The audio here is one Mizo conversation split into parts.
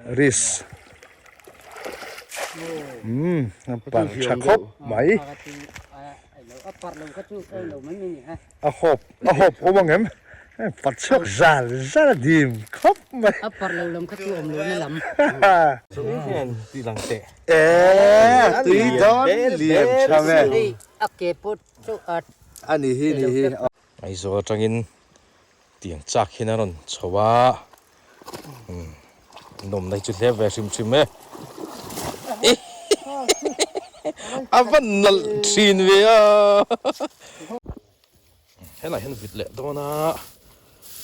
Risk umm a par tha khawp mai a hawp a hawp awm ang em pat chhuak zal zal a dim khawp mai a par lo lam kha chu awm lo na lam e tui dawn lian tha ve a ke pawh chu a a ni hi ni hi Aizawl atangin tiang chak hian a rawn chho a umm nawmna hi chu hle ve hrim hrim e a va nalh thin ve a helai hian vit leh dawn a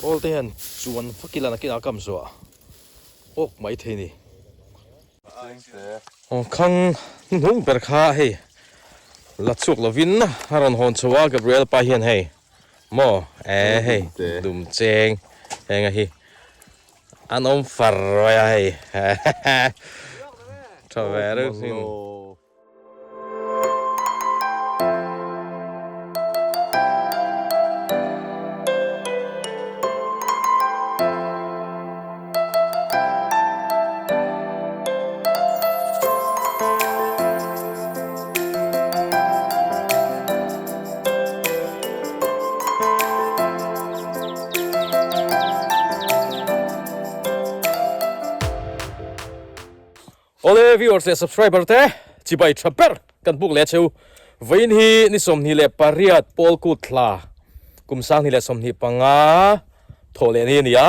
pawl te hian chuan vak ila nakinah a kam zuah awk mai thei a ni aw khang hnuhnung ber kha hei la chhuak lovin a rawn hawn chho a Gabriel pa hian hei. Maw e hei dum cheng heng a hi an awm far mai a hei tha ve reuh sin. Awle viewers leh subscriber te chibai tha ber kan buk leh cheu vawiin hi ni 28 pawl kut thla kum 2025 thawh leh ni a ni a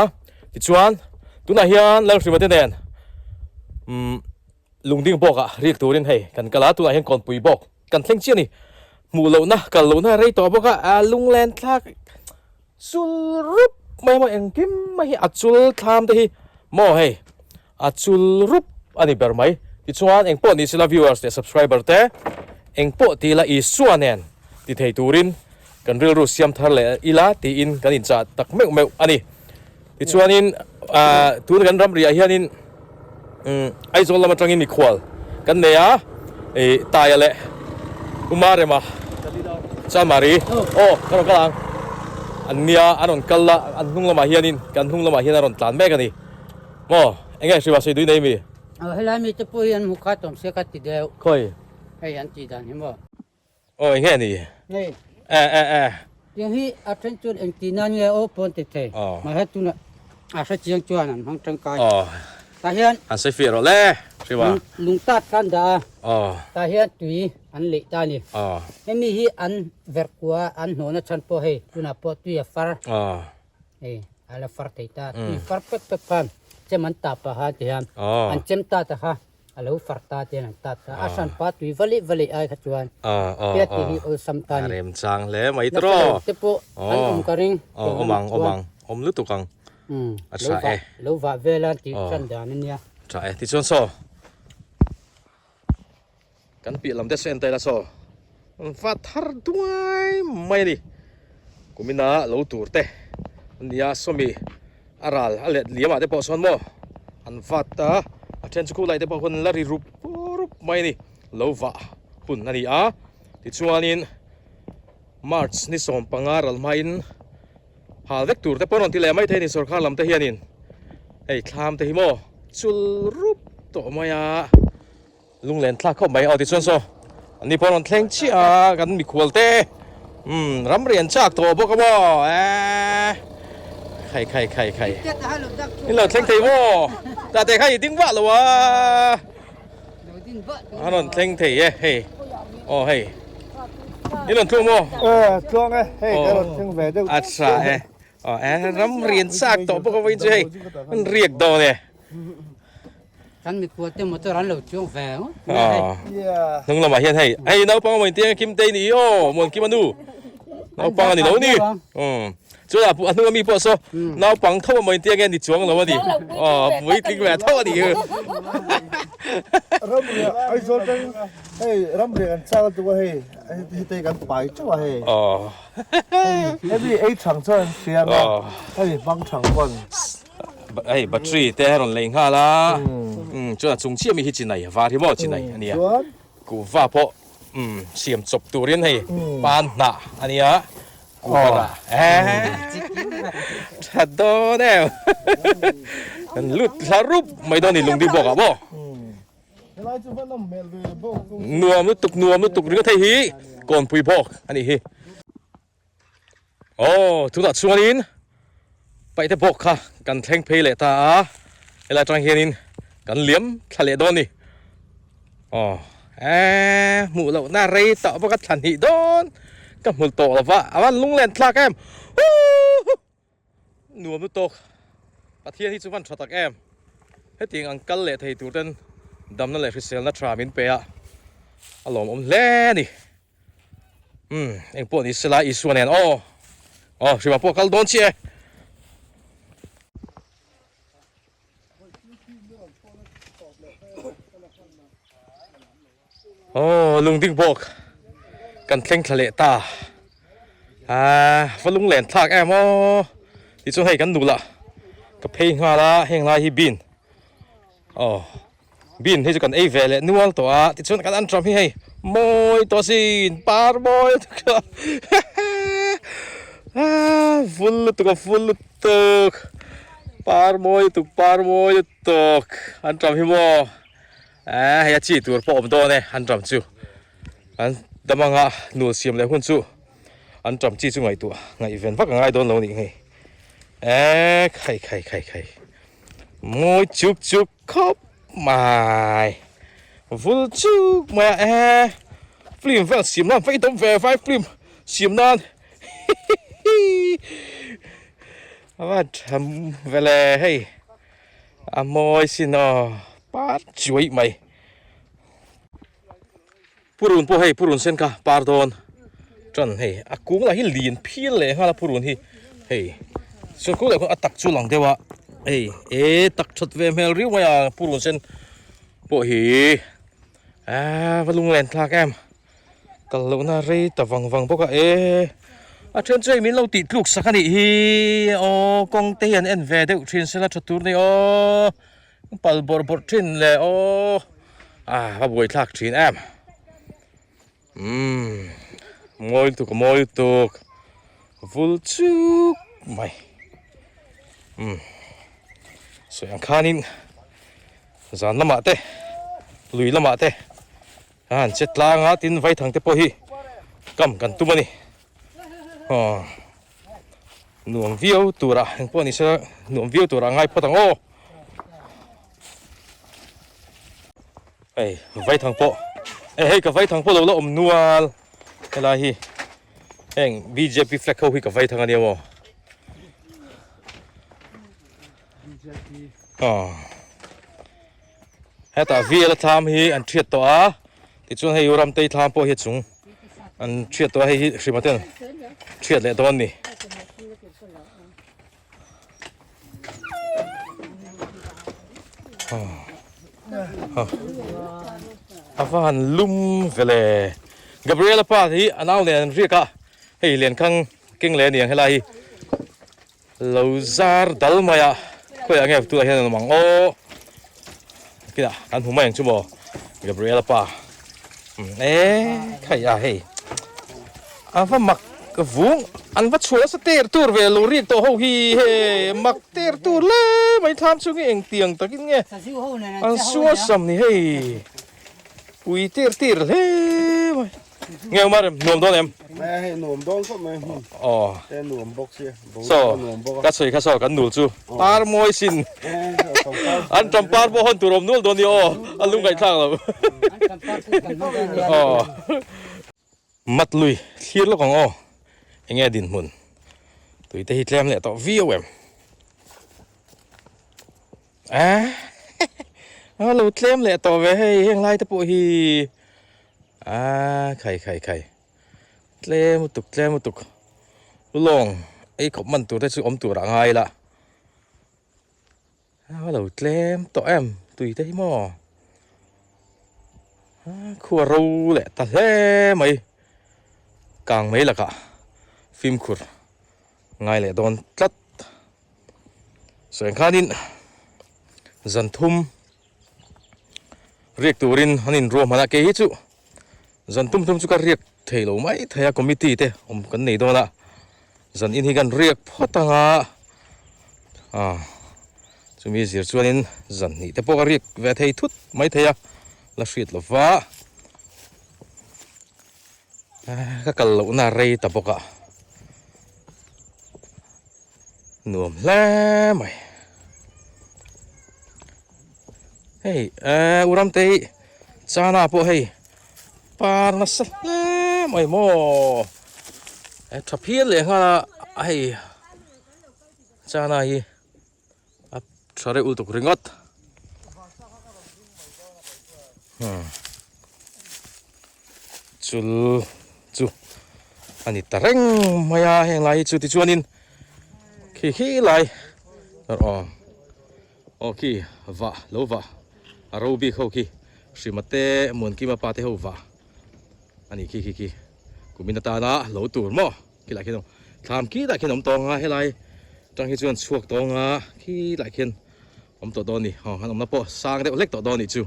tichuan tunah hian Lalhrima te nen umm Lungding bawkah rik turin hei kan kal a, tunah hian kawnpui bawk kan thleng chiah a ni. Hmuh lohna, kal lohna rei tawh bawk a, a lunglen thlak chul rup mai a maw engkim mai hi a chul thlam te hi maw hei a chul rup a ni ber mai. Tichuan engpawh ni sela viewers leh subscriber te engpawh ti ila Isua nen ti thei turin kan rilru siam thar leh ila tiin kan inchah tak meuh meuh a ni. Tichuanin tuna kan ramriah hianin Aizawl lam atangin mikhual kan nei a, ih Taia leh Umarema Chanmari aw ka rawn kal ang an nia an rawn kal a, an hnung lamah hianin kan hnung lamah hian a rawn tlan mek a ni maw eng nge hriva sawi dui nei mi? Aw helai mite pawh hi an hmu khat awm sia ka ti deuh. Khawi? Hei an tih dan hi maw? Aw eng nge ni? Hei. E e e. Tiang hi a then chuan eng tih nan nge aw pawn ti thei. Aw. Mahse tunah a hre chiang chuan an hmang tangkai. Aw. Tah hian. Han sawi fiah rawh le. Hriwa. Lung tat kha an dah a. Aw. Tah hian tui an leih ta a ni. Aw. Hemi hi an verh kua an hnawhna chhan pawh hei tunah pawh tui a far. Aw. Hei a la far thei ta. Tui far pek pek khan chem an tah pah a ti hian. Aw. An chem ta ta kha. A lo far ta te an tat ta. A hran pa tui vali vali ai kha chuan pia tih hi awlsam ta ni. A rem chang hle mai tawh. Na te pawh an awm ka ring. Aw awm ang awm ang awm lutuk ang. A tha e. Lo vah vel a tih tan dan a nia. Tha e tichuan saw kan piah lam te saw en ta ila saw an va thar duai mai a ni. Kumina lo tur te ania sawmi. A ral a let liam ah te pawh sawn maw an vat a, a then chu khulai te pawh khawn la ri rup rup mai a ni, lo vah hun a ni a, tichuanin March ni 15 ral hmain hal vek tur te pawh rawn ti leh mai thei a ni sorkar lam te hianin hei thlam te hi maw chul rup tawh mai a. Lunglen thlak khawp mai aw tichuan saw an ni pawh rawn thleng chiah a kan mikhual te umm ram rian chak tawh bawk a maw eee khai khai khai khai in lo thleng thei maw tah te kha i ding vah lo a a rawn thleng thei e hei aw hei in rawn thlung maw e tluang e hei ka rawn thleng ve deuh a tha e aw e ram rian chak tawh bawk a vawiin chu hei an riak dawn e. Kan mikhual te motor an lo chuang ve ngawt mai a hei. Hnung lamah hian hei hei naupang a maw intiang a Kim te ni aw Muan Kim a nu naupang a ni lo ni chuan a hnung ami pawh saw naupang tho a maw intiang nge ni chuang lo a ni aw puitling ve tho a ni hi. Ramriah Aizawl tang hei ramriah kan chak lutuk a hei hetei kan pai teuh a hei hemi ei thang chuan an siam a hemi hmang thang pawn. Hei battery te a rawn lei nghal a, chuan a chung chiah mi hi chinai a var hi maw chinai a nia, kuhva pawh siam chawp turin hei pan hnah a nia, kuhva rah eeh tha dawn em. Kan lut thla rup mai dawn a ni lungding bawk ah maw. Nuam lutuk nuam lutuk ringawt hei hi kawnpui bawk a nih hi. Aw tunah chuanin paihte bawk kha kan thleng phei leh ta a, helai atang hianin kan liam thla leh dawn a ni. Aw eee hmuh lohna rei tawh bawk a thla hnih dawn ka hmu tawh lo va, a van lunglen thlak em huuhh. Nuam lutuk. Pathian hi chu van tha tak em. Hetiang ang kal leh thei tur ten damna leh hriselna tha min pe a, a lawmawm hle a ni. Umm engpawh ni sela Isua nen aw aw hrima pawh kal dawn chiah e. Aw lungding bawk kan thleng thla leh ta ah va lunglen thlak em aw tichuan hei kan duh lah ka phei nghal a heng lai hi bean aw bean hi chu kan ei ve leh nual tawh a tichuan kan anṭam hi hei mawi tawh asin par mawi ah vul lutuk a vul lutuk par mawi lutuk par mawi lutuk anṭam hi maw. Eeh hei a chi tur pawh awm dawn e an ṭam chu an dam anga nul siam leh hun chu an ṭam chi chu ngaihtuah ngaihven vak a ngai dawn lo a nih hei eeh khai khai khai khai mawi chuk chuk khawp mai vul chuk mai a eeh film vel siam nan vei dawm ve vai film siam nan hihihi a van ṭha vel e hei. A mawi sin aw par chuai mai. Purun pawh hei purun sen kha par dawn tan hei a kung lah hi lin phil leh nghal a purun hi hei chuan kung leh kung a tak chu lang deuh a hei e tak that ve hmel riau mai a purun sen pawh hi ah va lunglen thlak em. Kal lohna rei ta vang vang bawk a e a then chu hei min lo tih tluk sak a nih hi aw kawng te hi an en ve deuh thin sela tha tur a ni aw pal bawrh bawrh thin le aw ah va buai thlak thin em umm mawi lutuk a mawi lutuk vul chuk mai umm sawi ang khanin zan lamah te lui lamah te. A han che tlang a tin vaithang te pawh hi kam kan tum a ni aw nuam viau tura engpawh ni se nuam viau tura ngai phawt ang aw hei vaithang pawh e hei ka vaithang pawh lo la awm nual helai hi heng bjp flag ho hi ka vaithang a nia maw aw. Hetah vel a thlam hi an thiat tawh a tichuan hei Ramtei thlam pawh hi a chung an thiat tawh a hei hi hrima ten thiat leh dawn a ni. A va han lum vele Gabriela pa hi a nau nen an riak a hei lenkhang keng leh a ni ang helai hi. Lo zar dal mai a, khawiah nge tunah hian an awm ang aw kinah kan hmu mai ang chu maw Gabriela pa e khai a hei a va mak vung an va chhuah nasa ter tur ve lo rik tawh ho hi hei mak ter tur hle mai thlam chhung hi engtiang takin nge an suasam ni hei pui tir tir hle mai. Nge uma rem nuam dawn em? Nge hei nuam dawn khawp mai hmun. Aw. Te nuam bawk sia. So ka sawi kha saw kan nul chu par mawi sin. An tam par pawh hawn tur awm nual dawn ni aw a lungngaihthlak lo. Aw. Mat lui thlir lawk ang aw. Enge dinhmun tui te hi tlem leh tawh viau em? A a lo tlem leh tawh ve hei heng lai te pawh hi a khai khai khai tlem lutuk tlem lutuk lawng ei khawp man tur te chu awm tur ah ngai la a lo tlem tawh em tui te hi maw a khua ro leh ta hle mai kang mai lakah fimkhur ngai leh dawn tlat. Sawi ang khanin zan thum riak turin an inruahman a, kei hi chu zan tum thum chu ka riak thei lo mai thei a committee te awm kan nei dawn a, zan in hi kan riak phawt ang a, ah. Chumi zir chuanin zan hnih te pawh ka riak ve thei thut mai thei a, la hriat lo va. Ka kal lohna rei ta bawk a, nuam hle mai. Hei eh u Ramtei chana pawh hei par nasa hle mai maw. Tha phian leh nghal a hei. Chana hi a tha reuh lutuk ringawt. Hmm. Chul chu a ni ta reng mai a heng lai hi chu tichuanin khi khi lai aw aw khi vah lo vah a ro bik ho khi hrima te Muankima pa te ho vah a ni khi khi khi kumin atana lo tur maw. Khilaiah khian thlam khitah khian a awm tawng a helai tang hi chuan chhuak tawng a khilaiah khian awm tawh dawn a ni aw an awmna pawh sang deuh hlek tawh dawn a nih chu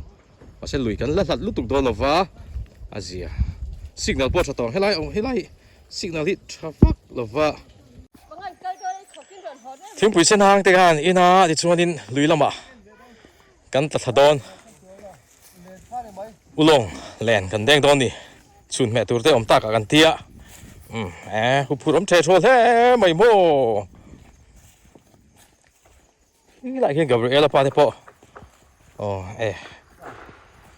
mahse lui kan la hlat lutuk dawn lova a zia signal pawh a tha tawh helai awm helai signal hi tha vak lova thingpui sen hang te khan ina tichuanin lui lamah kan tla thla dawn. Ulawng len kan deng dawn ni. Chhun hmeh tur te awm tak ah kan tia. Umm eh hu phur awm the thawl hle mai maw. Helai hian Gabriela pa te pawh aw eh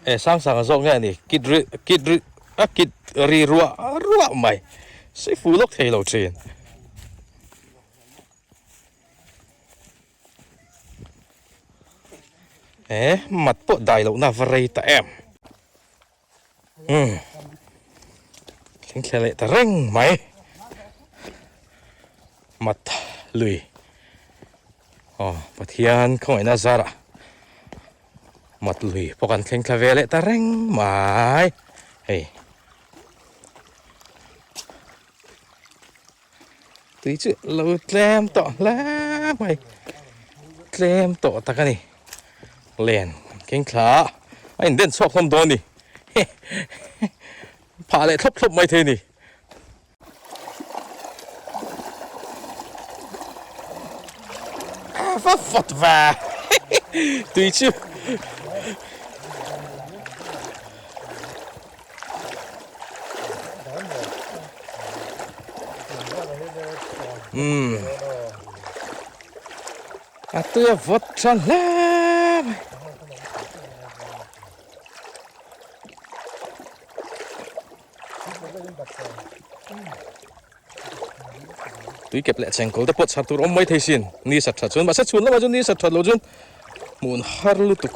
eh sang sang a zawk nge ani kit ri kit ri a kit ri ruah ruah mai sei fu lawk thei lo thin. Eh mat pawh dai lohna va rei ta em. Umm thleng thla leh ta reng mai mat lui aw Pathian khawngaihna zarah mat lui pawh kan thleng thla ve leh ta reng mai hei. Tui chu lo tlem tawh hle mai tlem tawh tak a ni len keng thla a in den chhuak hlawm dawn a ni phah leh thlawp thlawp mai thei a ni. Va vawt va tui chu. Umm a tui a vawt tha hle mai. Tui kep leh chengkawl te pawh chhar tur awm mai thei sin ni sat that chuan mahse chhun lamah chuan ni sat that loh chuan hmuh an har lutuk.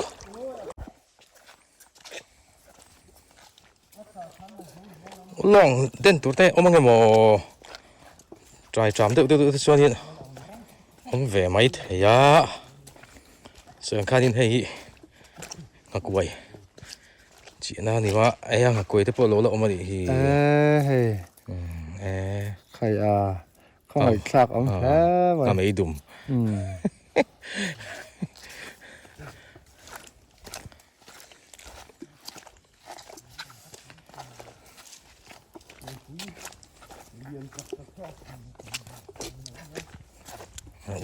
Lawng den tur te awm ang emaw trai tram deuh deuh te chuanin awm ve mai thei a chuan khanin hei hi nghakuai chihna a ni a hei a nghakuai te pawh a lo la awm a nih hi hei khai a khawngaihthlak awm hle mai a meidum.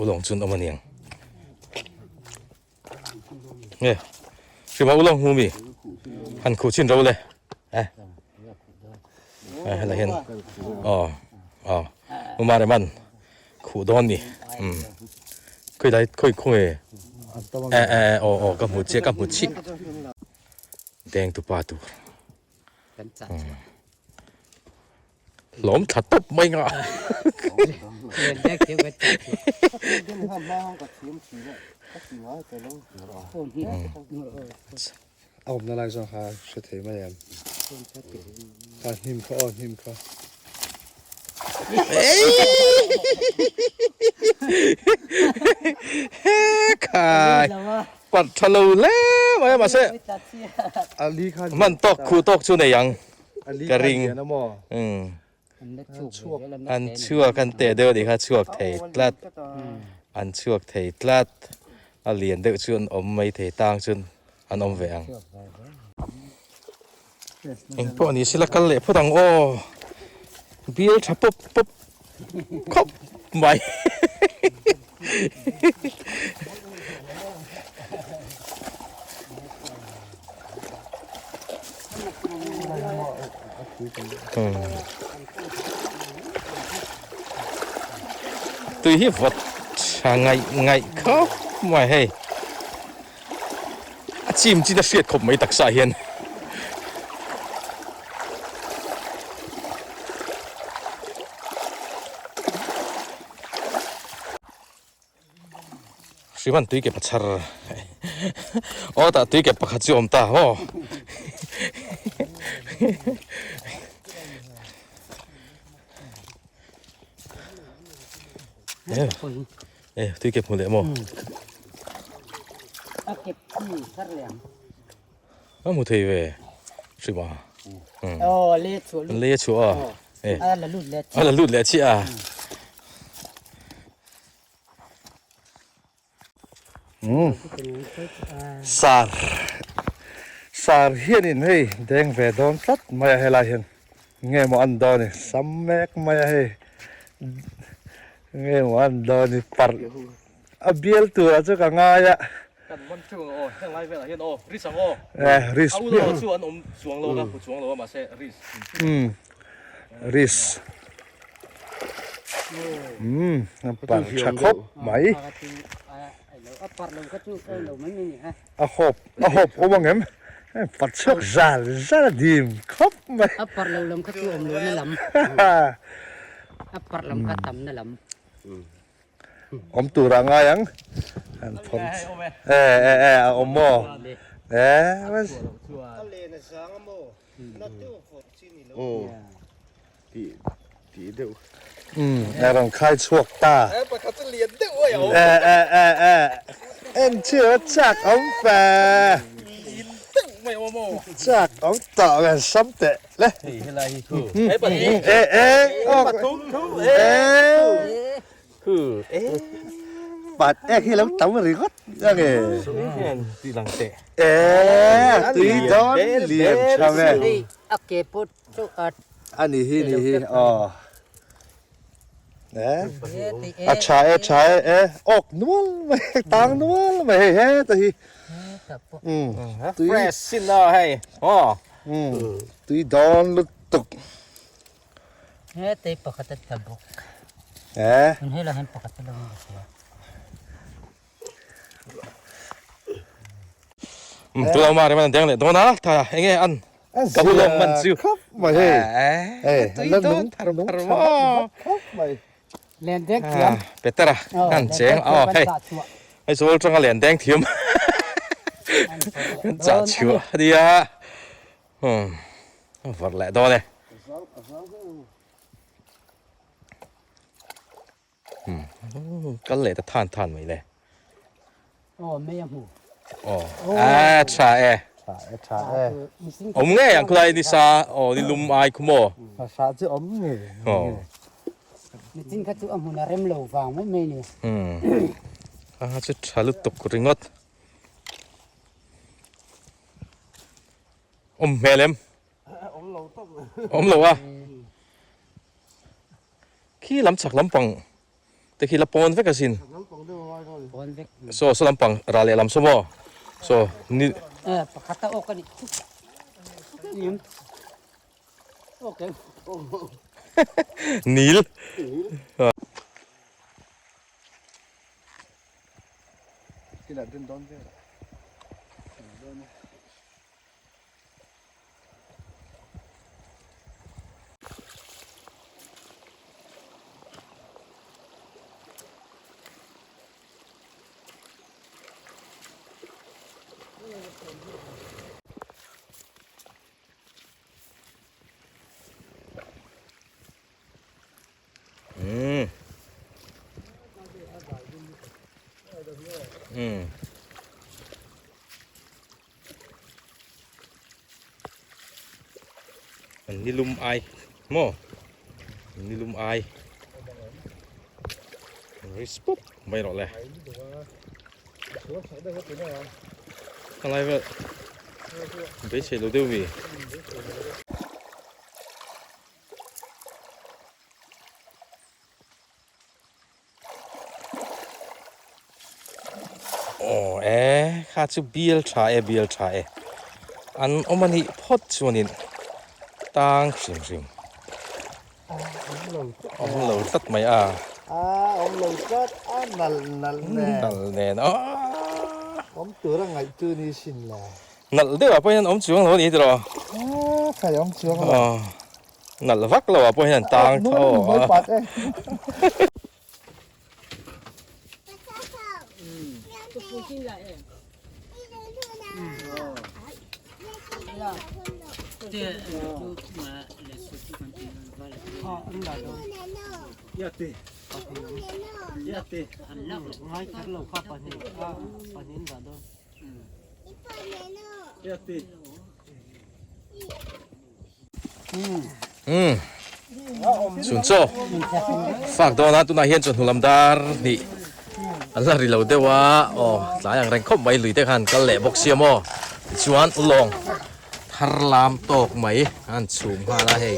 Ulawng chun awm aniang nge hrimaw ulawng hmu mi han khuh chin ro le eh eh helai hian aw aw umar eman Khuh dawn ni umm khawi lai khawi khawi eh eh aw aw ka hmu chiah ka hmu chiah deng tupa tur hlawm thla tawp mai nga A awmna lai zawng kha hre thei mai em? Kha hnim kha aw hnim kha. Khai pat tha lo hle mai a mahse man tawk khuh tawk chu nei ang ka ring. An chhuak an teh deuh a nih kha chhuak thei tlat an chhuak thei tlat a lian deuh chu an awm mai thei tang chuan an awm ve ang eng pawh ni sela kal leh phawt ang aw bial tha pawp pawp khawp mai. Tui hi vawt tha ngaih ngaih khawp mai hei. A chim chin a hriat khawp mai taksa hian. Hriman tui ke pachar aw tah tui ke pakhat chu awm ta maw e tui ke hmu leh maw a kep chi thar leh ang a hmu thei ve hrima aw le chu le chu a e a la lut leh a la lut leh chi a Sar sar hianin hei deng ve dawn tlat mai a helai hian nge maw an dawn ni sam mek mai a hei nge maw an dawn ni parh a bial turah chu ka ngai a. Kan man theuh ang aw heng lai velah hian aw risk ang aw eh risk a ulo chu an awm chuang lo a hmu chuang lo a mahse risk umm risk umm a parh tha khawp mai a hawp a hawp awm ang em pat chhuak zal zal a dim khawp mai a parh lo lam kha chu awm lo na lam a parh lam kha tam na lam. Awm tur ah ngai ang an phawrh e e e a awm maw e umm a rawn khai chhuak ta e e e e en chiah a chak awm fe chak awm tawh ve sam teh le e e e pat ek hi lo tam ringawt a nge e tui dawn lian tha ve a ni hi ni hi aw e a tha e tha e e awk nual mai tang nual mai hei heta hi umm tui fresh sin a hei aw Umm tui dawn lutuk. He tei pakhat a tla bawk. Eh. Tun helai hian pakhat a lo ni sia. Um tu lo ma re man deng leh dawn a tha enge an ka hu lawm man chu. Khawp mai hei. Eh tui dawn thar thar maw. Khawp mai. Len deng thiam. Petera kan cheng aw hei. Hei zawl tanga len deng thiam. Kan chah chhuah a nia. Um a vawrh leh dawn e. Um kal leh ta than than mai le. Aw mei a hmu. Aw a tha e. Tha e tha e. Awm ngei ang khulai ni sa aw ni lum ai khu maw. Sa chu awm ngei. Aw. Nichin kha chu a hmun a rem lo vang mai mai ni. Um a chu tha lutuk ringawt. Awm hmel em? Awm lo tawp. Awm lo a. Khi lam chhak lampang te khi la pawn vek asin. Saw saw lampang ral leh lam saw maw? Saw ni. Eh pakhat a awk a ni. Okay. Nil. Kila den dawn vel. Umm. Umm. An nilum ai maw an nilum ai ris pawp mai rawh le a lai vel beisei lo deuh mi. Aw e kha chu bial tha e bial tha e an awm a nih phawt chuanin. tang hrim hrim. Awm lo tlat mai a. A awm lo tlat a nalh nalh nen. Nalh nen a. Awm tur a ngaih chu ni sin le. Nalh deuh ah pawh hian awm chuang lo a ni tiraw. A khai awm chuang lo. Nalh vak lo ah pawh hian an tang tho a. Chhun chaw fak dawn a tunah hian chawhnu lam dar hnih an la ri lo deuh a aw tlai ang reng khawp mai lui te khan kal leh bawk sia maw tichuan ulawng thar lam tawk mai an chhum nghal a hei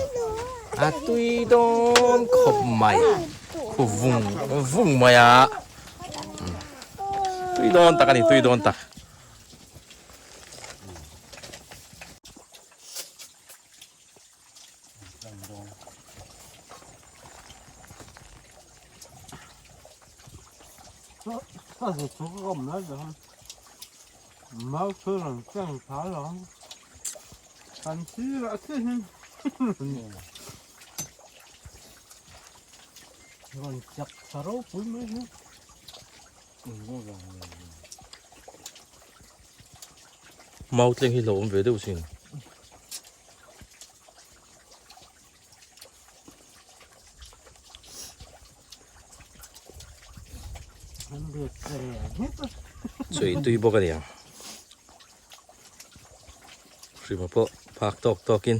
a tui dawn khawp mai khu vung vung mai a tui dawn tak a ni tui dawn tak. Mau tleng hi hlauhawm ve deuh sin. Chawi tui bawk a ni ang. Hrima pawh phak tawk tawkin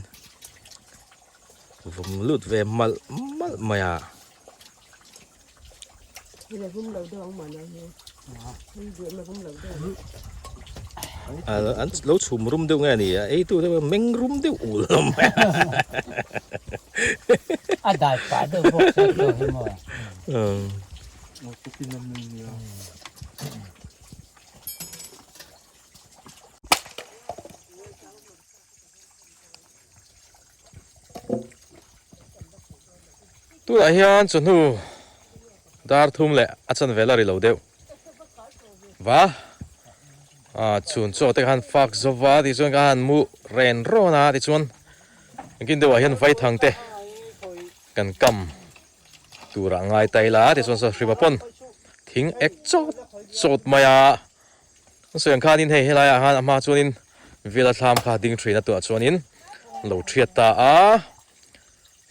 vawm lut ve malh malh mai a. An lo chhum rum deuh nge a ni a ei tu deuh meng rum deuh ul hlawm mai a. A dai pah deuh bawk se chu hi maw. Tunah hian chawhnu dar thum leh a chanve la ri lo deuh va ah chhun chaw te khan fak zova tichuan ka han mu ren rawn a tichuan engtin deuhah hian vaithang te kan kam turah ngai ta ila tichuan saw hrima pawn thing ek chawt chawt mai a. An sawi ang khanin hei helaiah khan a hma chuanin vela thlam kha ding thin a tunah chuanin lo thiat ta a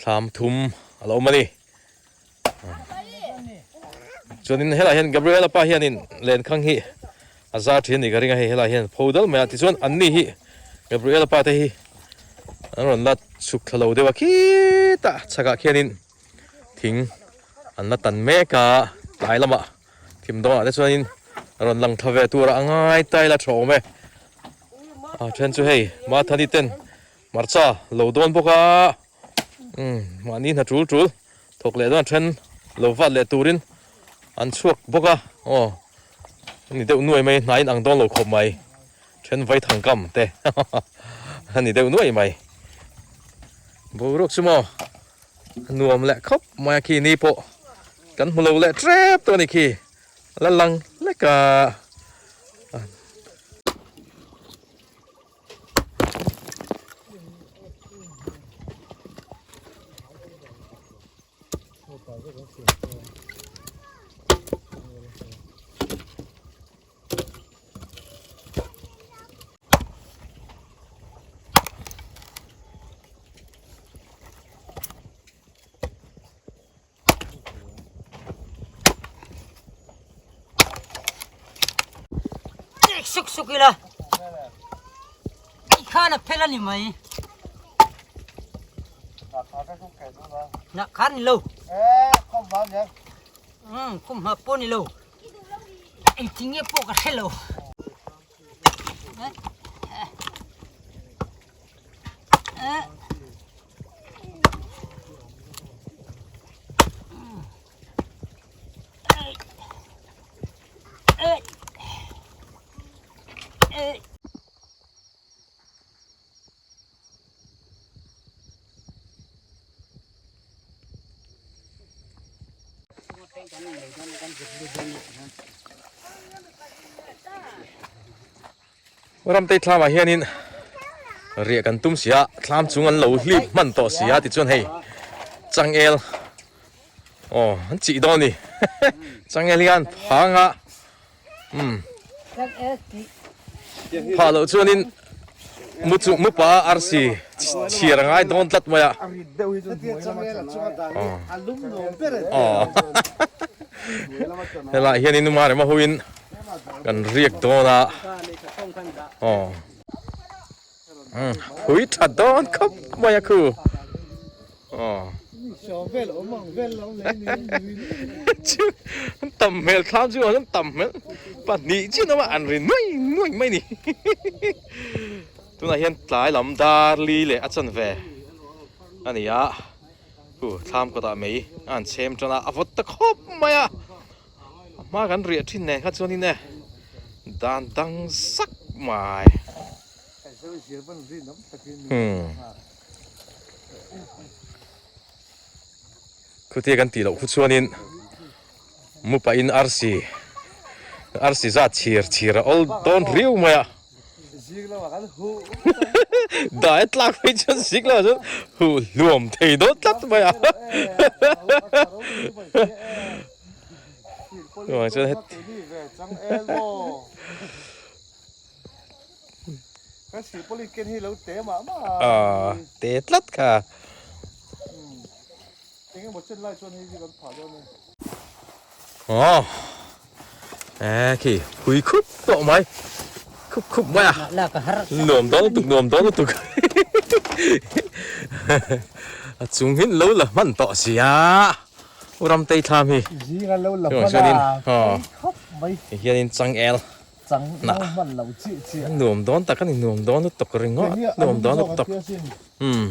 thlam thum a lo awm a ni chuanin helaiah hian Gabriela pa hianin lenkhang hi a zar thin a ni ka ring a hei helaiah hian pho dal mai a tichuan an ni hi Gabriela pa te hi an rawn la chhuk thla lo deuh a khitah chhakah khianin thing an la tan mek a tlai lamah. Thim dawnah te chuanin rawn lang thla ve tura a ngai ta ila tha awm e. A then chu hei Mathani ten hmarcha lo dawn bawk a, umm mahni hna tul tul thawk leh dawn a then lo vat leh turin an chhuak bawk a, aw ani deuh nuai mai hnaiin ang dawn lo khawp mai then vaithang kam te a ni deuh nuai mai. Boruak chu maw a nuam leh khawp mai a khi ni pawh. Kan hmu lo leh tep tawh a ni khi la lang lek a. Suk suk ila khan a phel a ni mai na khan ni lo khum hma pawh ni lo engtin nge pawh ka hre lo. Ramtei thlamah hianin riah kan tum si a, thlam chung an lo hlip hman tawh si a tichuan hei changel aw an chih dawn a ni changel hian phang a umm phah loh chuanin mu chu mupa arsi chhiar a ngai dawn tlat mai a aw helaiah hianin Uma rema hoin Kan riak dawn a aw phui tha dawn khawp mai a khu aw chu an tam hmel thlam chu an tam hmel pahnih chiah an awm a an ri nuai nuai mai a ni tunah hian tlai lam dar li leh a chanve a ni a khu thlam kawtah mai a han chhem tan a a vawt ta khawp mai a. A hma kan riah thin nen kha chuanin e dan dang zak mai. Khutia kan tih loh khu chuanin mupain arsi arsi zat chhir chhir a awl dawn riau mai a. Dai a tlak phei chuan zik lo chuan huh hluam thei dawn tlat mai a. Chuvang chuan het Aaa te tlat kha. Aw e khi phui khup tawh mai khup khup mai a nuam dawn lutuk nuam dawn lutuk a chung hi lo la hman tawh sia u Ramtei thlam hi chuvang chuanin aw hianin changel hnah nuam dawn tak a ni nuam dawn lutuk ringawt nuam dawn lutuk umm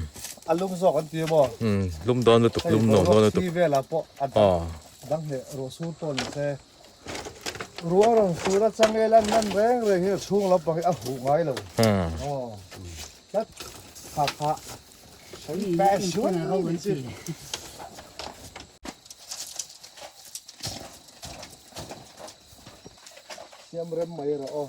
umm lum dawn lutuk lum nuam dawn lutuk aw. Dang leh ruah sur pawh ni se, ruah a rawn sur a changel a nan reng reng hi a chhung lampang hi a huh ngai lo. Aw tlat kha kha sawi peh sual ni chi. Siam rem mai rawh aw.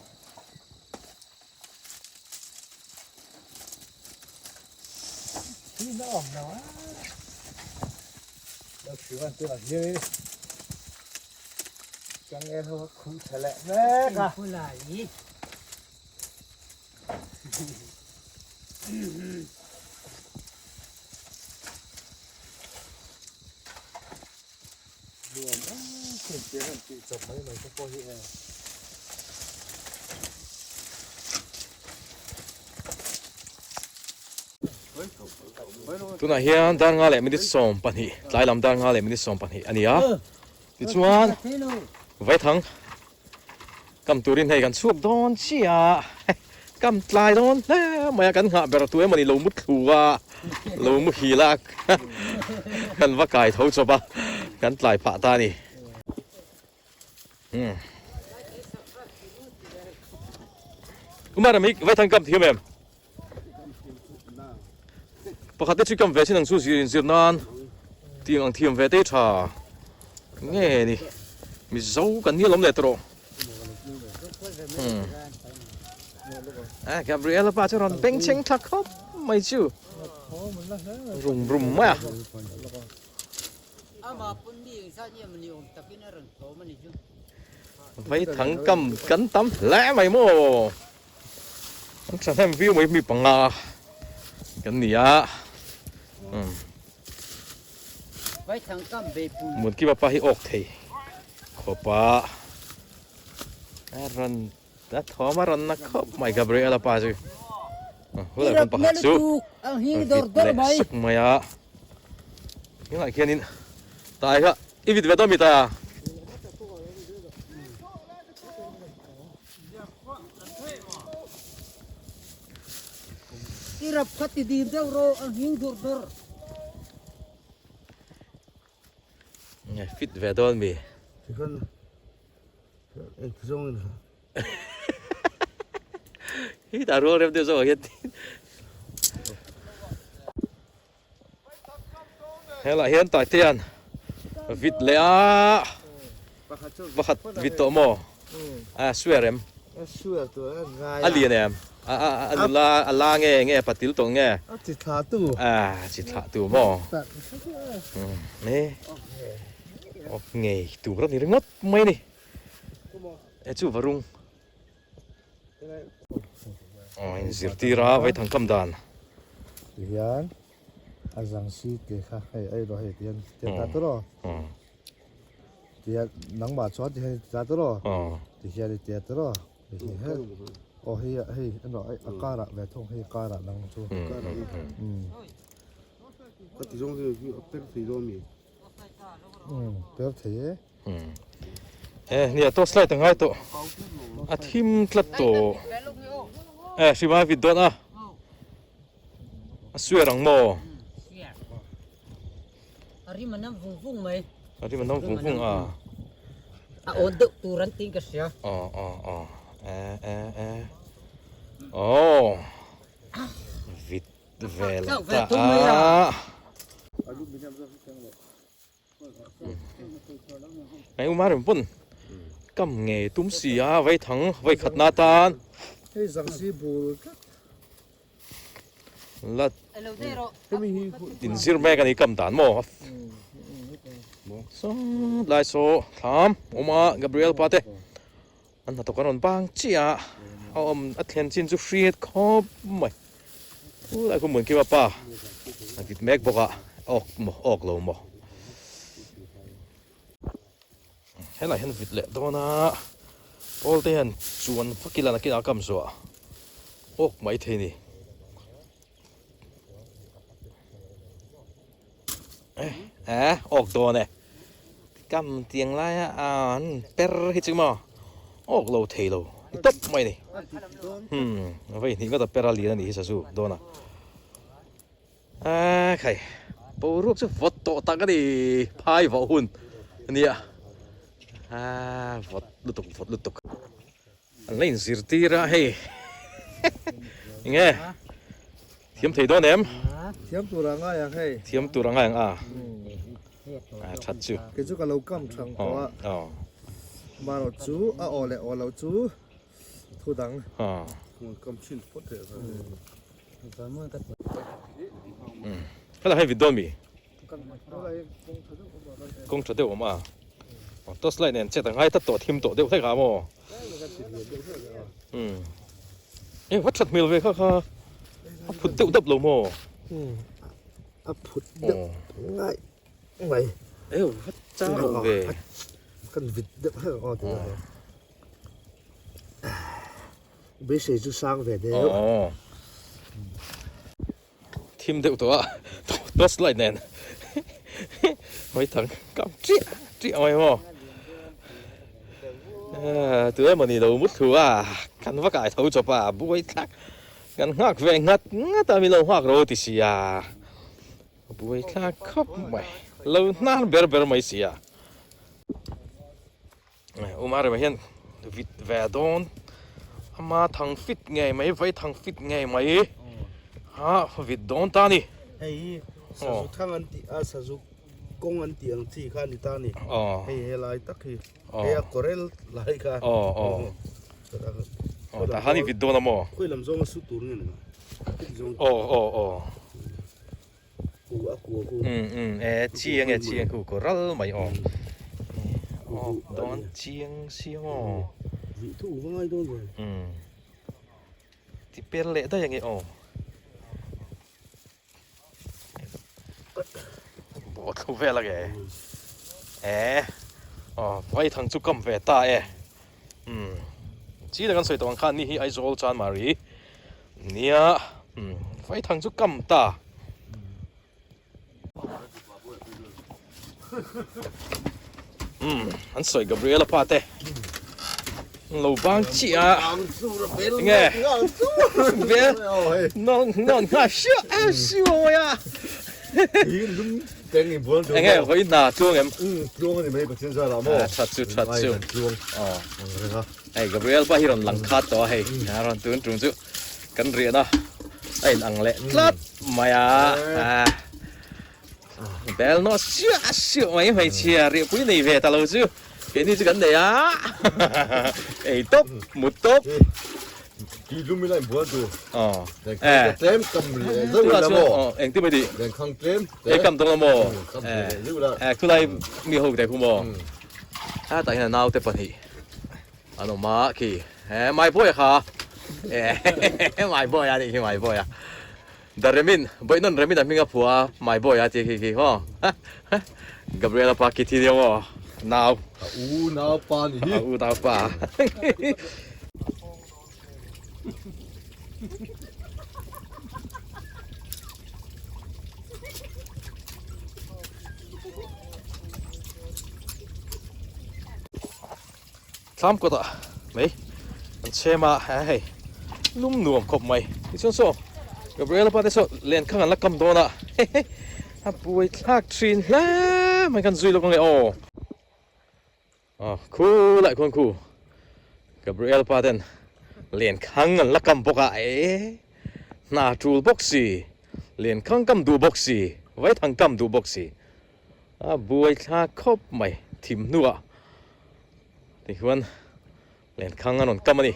Tunah hian dar nga leh minute 12 tlai lam dar nga leh minute 12 a ni a tichuan vaithang kam turin hei kan chhuak dawn chiah kam tlai dawn hle mai a kan nghah ber tu emawni lo mu thlu a lo mu hil a kan va kai tho chawp a kan tlai phah ta a ni. Kumar mi vaithang kam thiam em? Pakhat te chu kam ve chin ang chu zir in zir nan tiang ang thiam ve te tha nge ni Mizo kan ni alawm leh tawh a Gabriela pa chu rawn beng chheng thla khawp mai chu rum rum mai a. Vaithang kam kan tam hle mai maw. An thahnem viau mai mi panga kan ni a. Munki papa hi awk thei khawp a. A rawn a thawm a rawn na khawp mai Gabriela pa chu. Hulai hun pakhat chu vit leh sak mai a. Tunah khianin tai kha i vit ve dawn mi ta. I rap kha ti dim deuh rawh a nghing dur dur. Nge fit ve dawn mi. Tikhan eng ti zawng in Hi ta rual rem deuh zawk ah hian. Helaiah hian Taitea'n vit leh a. Pakhat vit tawh maw? A swear em? A swear tur a ngai a. A lian em? A a a nula a la nge nge patil tawh nge? A chi thlah tu. A chi thlah tu maw? Ne. Awk ngei tur a ni ringawt mai ni. E chu varung. Aw inzirtir a vaithang kam dan. Tihian a zang si te kha hei ei rawh hei tihian ti ta tur aw. Tihian nangmah chuan tihian i ti ta tur aw. Tihian i tia tur aw. Aw hei hei erawh a karah ve thung hei karah nang chu. Ka ti zawng chu a per thei dawn mi. Per thei e. E nia torch light a ngai tawh a thim tlat tawh e hrim a vit dawn a a suar ang maw a rim a nam vung vung mai a rim a nam vung vung a a awn deuh tur an tiin ka hria aw aw aw e e e aw vit vel ta a. Ngai uma rem pawn kam ngei tum si a vai thang vai khat na tan hei zang si bul tlat la in zir mek ani kam dan maw saw lai saw thlam awma Gabriel pa te An hnathawk an rawn bang chiah a, a awm a thlen chin chu hriat khawp mai. Khulai khu Munkima pa a vit mek bawk a, awk maw awk lo maw. Helai hian vit leh dawn a, pawl te hian chuan vak ila nakinah a kam zuah awk mai thei a ni. Eh awk dawn e kam tiang laia an per hi chu maw awk lo thei lo ni tawp mai ni hmm vei hnih ngawt a per a lian a nih hi sazu dawn a a khai boruak chu vawt tawh tak a ni phai vawh hun a nia a vawt lutuk vawt lutuk. An la inzirtir a hei enge thiam thei dawn em? Thiam tur a ngai ang hei. Thiam tur a ngai ang a. A that chu. Kei chu ka lo kam thang tawh a. Aw. Marawh chu a aw leh aw lo chu thu dang. Aw. Kam thin phawt teh. Helai hei vit dawn mi? Kawng tha deuh awm a torch light nen chet a ngai tlat tawh thim tawh deuh hlek ah maw umm e va that hmel ve kha kha a phut deuh dap lo maw a phut deuh ngai mai e va chang lo ve kan vit deuh hlek ang aw tih lai beisei chu sang ve deuh Thim deuh tawh a torch light nen hawi thang kam chiah chiah mai maw tu emaw ni lo mut thlu a kan va kai tho chawp a buai thlak kan nghak ve nghat nghat a min lo nghak ro ti si a buai thlak khawp mai lo hnar ber ber mai si a Uma rema hian vit ve dawn ama thang fit ngei mai vai thang fit ngei mai ha vit dawn ta ni hei hi sazu thang an tih a sazu kawng an tih ang chi kha a ni ta ni hei helai tak hi hei a kawrel lai kha aw tah han i vit dawn a maw khawi lam zawnga su tur nge ni aw aw aw Ku a ku a ku. Um um e chiang e chiang ku ku ral mai aw. Aw dawn chiang si maw. Vih thu va ngai dawn ve. Um ti per leh daih ange aw. Bawh thlu vel ange. E aw vaithang chu kam ve ta e. Um chi tak an sawi tawh ang khan ni hi Aizawl Chanmari Nia, Vaithang chu kam ta. Umm, an sawi Gabriela pa te. Lo bang chiah a. Enge? Bel non non nga sia a siu mai a. Enge vawi hna tluang em? Tluang ani mai Pathian zar ah maw? That chu that chu. Tluang. Ang reng a. Hei Gabriel pawh hi rawn lang khat tawh a hei a rawn tun tum chu kan rian a a in ang leh tlat mai a bel nawh siah siah mai hmeichhia riahpui nei ve ta lo chu. Keini chu kan nei a, ei tawp, mut tawp. Tui lum ila inbual tur. Aw. Lenkhang tlem kam leh zeuh ila maw? Engtin mai tih? Lenkhang tlem. Ei kam dawn la maw? Kam leh zeuh ila. Khulai mi ho te khu maw? Hetah hian a naute pahnih an awm a khi. My boy a kha. My boy a nih khi my boy a. The Remin, Bawihnawn Remin a hming a phuah a, My boy a tih khi khi maw? Gabriela pa khi thi nia maw? Nau. A u nau pa ni hi. A u nau pa. Thlam kawtah mai an chhem a, hei lum nuam khawp mai. Tichuan saw Gabriela pa te saw len khang an la kam dawn a, a buai thlak thin hle mai kan zui lawk ange aw. Aw khulai khuan khu Gabriel pa ten len khang an la kam bawk a, e hna tul bawk si, len khang kam duh bawk si, vaithang kam duh bawk si. A buai thlak khawp mai thim hnuah tichuan lenkhang a rawn kam a ni.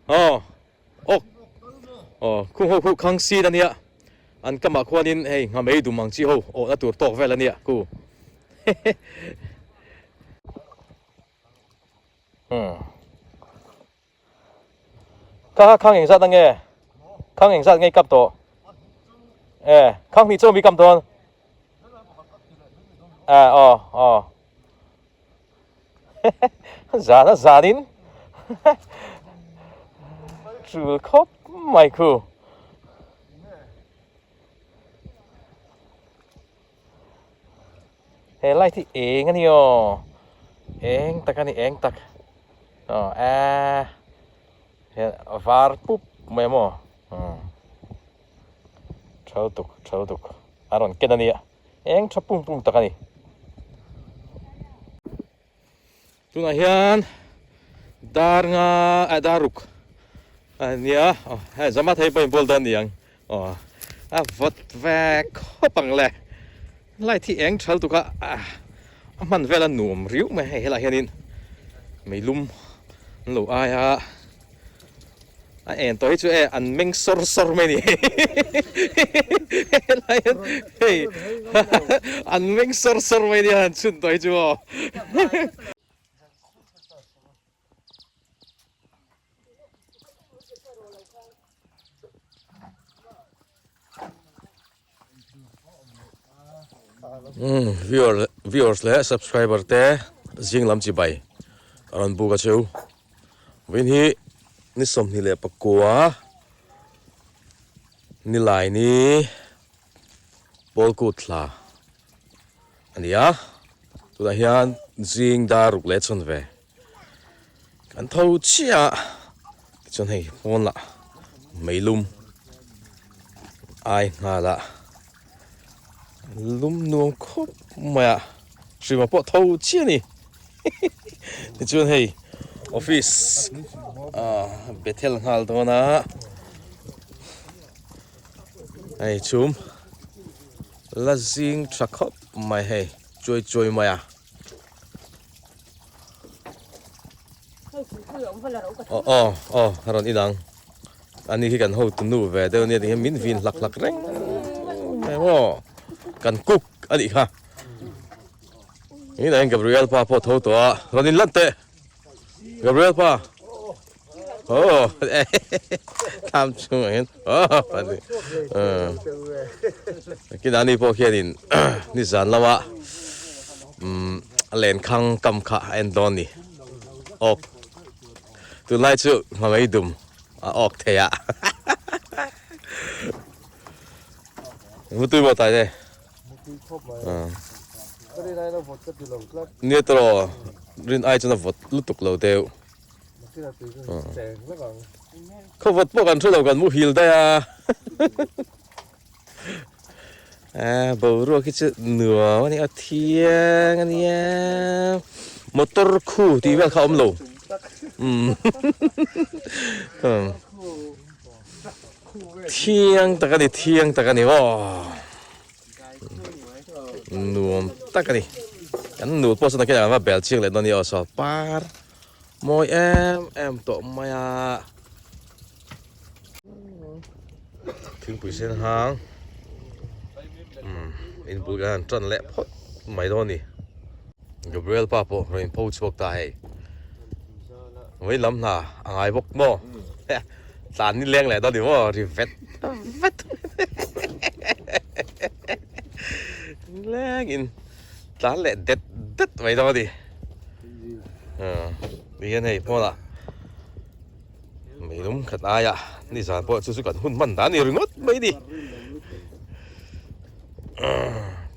Aw awk aw khung ho khu khang sin a nia an kamah khuanin hei nghamei dum ang chi ho awhna tur tawk vel a nia khu umm. Kha khang engzat ange? Khang engzat nge i kap tawh? E, khang hnih chu mi kam dawn. E, aw, aw. Zan a zanin tul khawp mai khu. He light hi eng a ni aw eng tak a ni eng tak aw a he var pup mai a maw tha lutuk tha lutuk a rawn ken a nia eng tha pung pung tak a ni tunah hian dar nga ah dar ruk a nia aw hei zama thei pawhin bawl dawn ni ang aw a vawt ve khawp ang le light hi eng thal tuk a a hman vel a nuam riau mai hei helaiah hianin meilum an lo ai a. A en tawh hi chu e an meng sawr sawr mai a ni helai hian hei an meng sawr sawr mai a nia han chhun tawh hi chu aw. Umm viewer viewers leh subscriber te zing lam chi bai a rawn buk a cheu vawiin hi ni sawmhnih leh pakua ni lai ni pawl kut thla a ni a tunah hian zing dar ruk leh chhawn ve kan tho chiah a tichuan hei pawn lah meilum ai nghal a lum nuam khawp mai a hrima pawh tho chiah a ni tichuan hei office ah bethel nghal dawn a hei chhum la zing tha khawp mai hei chuai chuai mai a. Aw aw aw a rawn inang ani khi kan hotu nu ve deuh ania tihian min vin hlak hlak reng mai maw kan cook a nih kha inah hian Gabriel pa pawh tho tawh a rawn in lan teh Gabriel pa aw thlam chungah hian aw a ti kinah ani pawh khianin nizan lama umm lenkhang kam kha a en dawn a ni awk tunlai chu hmangei dum a awk thei a mutui maw tai te nia tawh rin ai chuan a vawt lutuk lo deuh. Khaw vawt pawh kan hre lo kan muhil daih a eh boruak hi chu nuam a ni a thiang a nia motor khu tih vel kha a awm lo umm thiang tak a ni thiang tak a ni aw nuam tak a ni. Kan nu pawh sawn khian an va bel chiang leh dawn a ni aw saw par mawi em em tawh mai a. Thingpui sen hang umm inbul kan han tan leh phawt mai dawn a ni. Gabriel pa pawh rawn inpho chhuak ta hei. Vawi lam hna a ngai bawk maw? Tlan ni leng leh dawn ni maw? Ri vet vet leng in tlan leh det det mai dawn a ni. Ti hian hei hmunah meilum khat aia nizan pawh chu chu kan hun hman dan a ni ringawt mai a ni.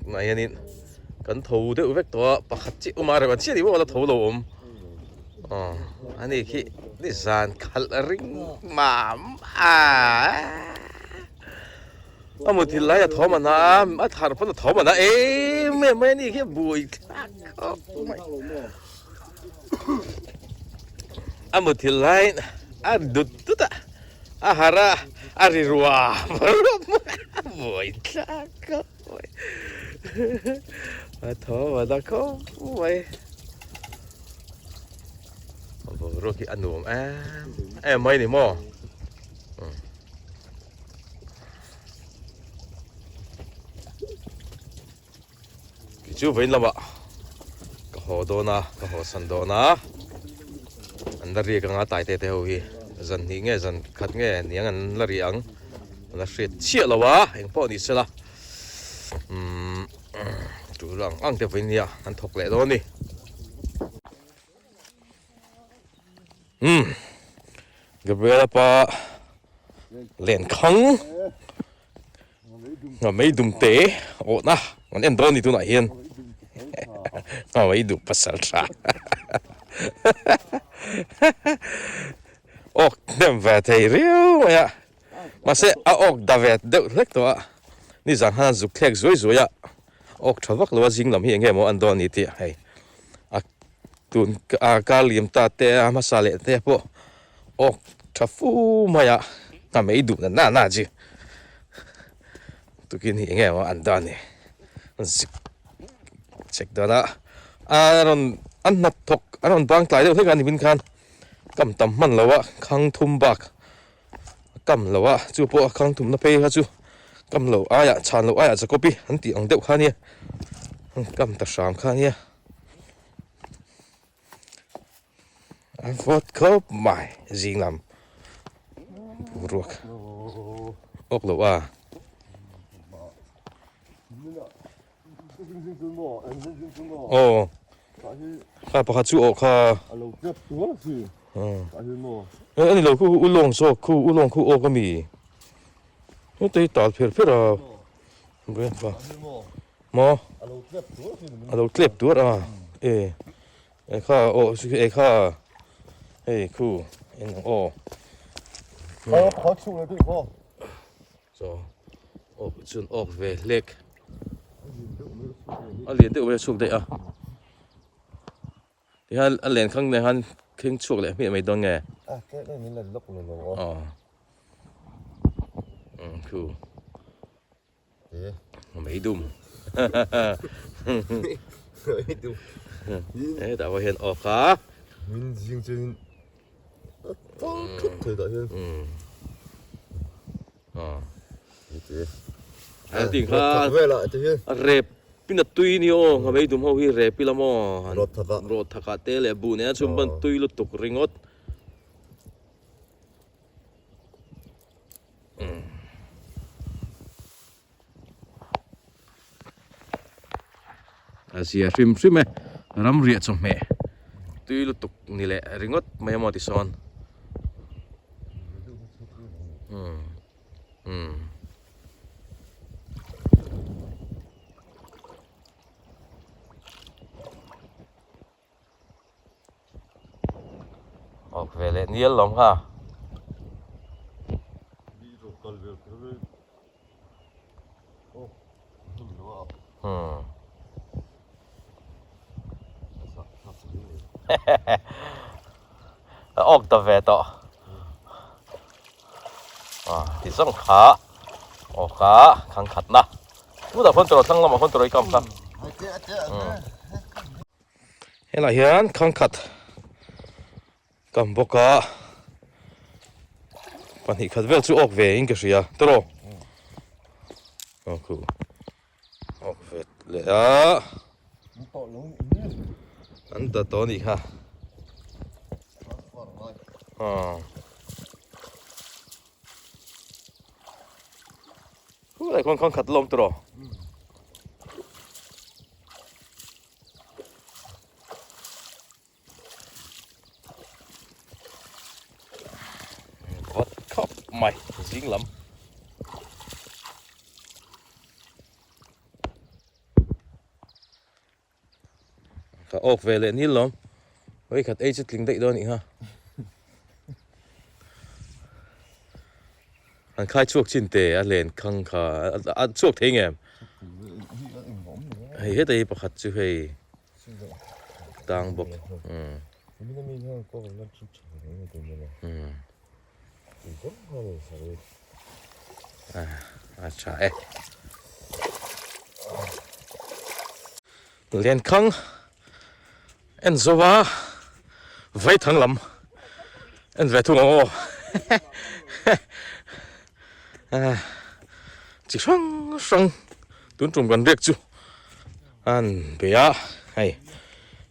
Tunah hianin Kan tho deuh vek tawh a, pakhat chiah awm a reuh a chiah ni maw la tho lo awm. Aw ani khi ni zan khalh ring mam a. A muthilh lai a thawm a na a, a thar pawn a thawm a na em em mai ani khi bui thlak khawp mai. A muthilh lai a dut dut a, a harh a, a ri ruam ruam mai a buai thlak khawp. A tho a da khawp mai. A boruak hi a nuam em em mai ni maw. Kei chu vawiin lamah ka haw dawn a, ka haw san dawn a. An la riak anga taite te ho hi zan hnih nge zan khat nge niang an la riah ang. An la hriat chiah lo a, eng pawh ni sela umm tul ang ang te vawiin nia an thawk leh dawn a ni. Umm Gabriela pa lenkhang Nghamei dum te awhna an en dawn a ni tunah hian Nghamei dum pasal tha awk hnem ve thei riau mai a mahse a awk da ve deuh hlek tawh a nizan khan a zuk thlek zuai zuai a awk tha vak lo a zing lam hi eng nge maw an dawn a ni tih hei a tun a kar liam ta te a hmasa leh te pawh awk tha fu mai a nghamei duh na na na chi tukin hi eng nge maw an dawn a ni an zik chek dawn a a rawn an hnathawk an rawn bang tlai deuh hlek a ni min khan kam tam hman lo a khang thum bak a kam lo a chu pawh a khang thumna phei kha chu kam lo aiah chhan loh aiah Jacob-i an tih ang deuh kha ania an kam ta hram kha ania. A vawt khawp mai zing lam boruak awk lo a. Aw kha pakhat chu aw kha a ni lo khu ulawng zawk khu ulawng khu awk a mi heta hi tal pher pher a maw a lo tlep tuar a e e kha aw e kha hei khu eng ang aw chaw awk chuan awk ve hlek a lian deuh mai a chhuak daih a tihian a len khang nen khan kheng chhuak leh hmiah mai dawn nge aw khu. Mei dum. Mei dum. He tah pawh hian awk a. Min zing chuan a tang thut thei tah hian. A ting kha a rep pin a tui ni aw nga mei dum ho hi rep ila maw. Rawt thakah. Rawt thakah te leh buh nen a chhum pawn tui lutuk ringawt. A zia hrim hrim e ram riah chawhmeh tui lutuk ni leh ringawt mai emaw ti sawn umm umm. Awk ve leh nial lawm kha. Hmm. Awk ta ve tawh. Ah, ti zawng kha. Awk a khang khat na. Tu dah phone tawrh thlang lamah phone tawrh i kam kha. Hmm. Helaiah hian khangkhat kam bawk a pahnih khat vel chu awk ve in ka hria tawrh aw khu awk ve leh a an ta tawh anih kha aw khulai khawn khangkhat lawm tawrh aw. Vawt khawp mai zing lam. Ka awk ve leh nil lawm. Vawi khat ei chu tling daih dawn anih kha. An khai chhuak chin te a len khang kha a chhuak thei ngem. Hei heta hi pakhat chu hei tang bawk a tha e Lenkhang en zo a vaithang lam en ve thung ang aw chi hrang hrang tun tum kan riak chu an be a hei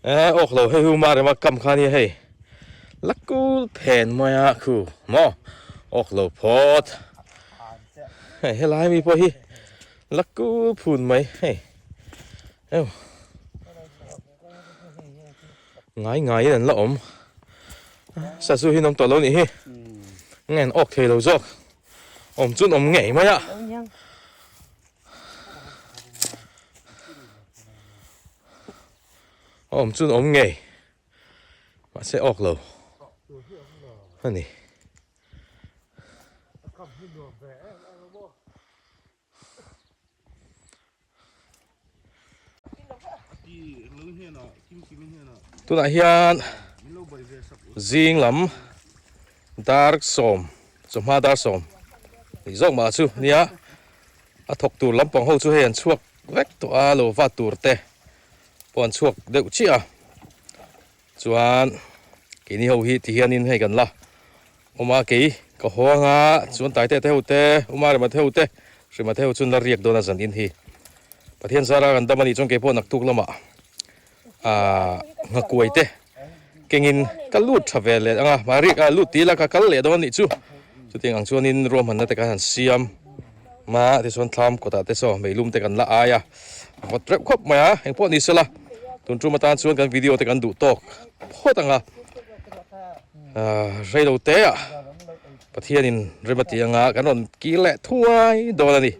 eh awk lo hei hu ma rema kam kha nia hei la kul phen mai a khu maw awk lo phawt hei helai mi pawh hi la kul phun mai hei eu ngai ngai in an la awm sazu hi an awm tawh lo nih hi nge an awk thei lo zawk awm chu an awm ngei mai a. Awm chu awm ngei mahse awk lo a ni. Tunah hian zing lam dar sawm chawhma dar sawm tih zawk mah chu nia a thawk tur lampang ho chu hei an chhuak vek tawh a lo vat tur te pawh an chhuak deuh chiah a chuan keini ho hi ti hianin hei kan la awm a kei ka haw anga chuan taite te ho te uma rema te ho te hrima te ho chuan la riak dawn a zan in hi Pathian zara kan dam anih chuan keipawh naktuk lamah ahh nghakuai te kengin ka lut tha ve leh anga mahni a lut tih ila ka kal leh dawn anih chu chutiang ang chuanin ruahmanna te khan han siam a tichuan thlam kawtah te saw meilum te kan la ai a vawt reuh khawp mai a engpawh ni sela tun tum atan chuan kan video te kan duh tawk phawt ang a ahh reilo te ah Pathianin rem a tih anga kan rawn kir leh thuai dawn a ni.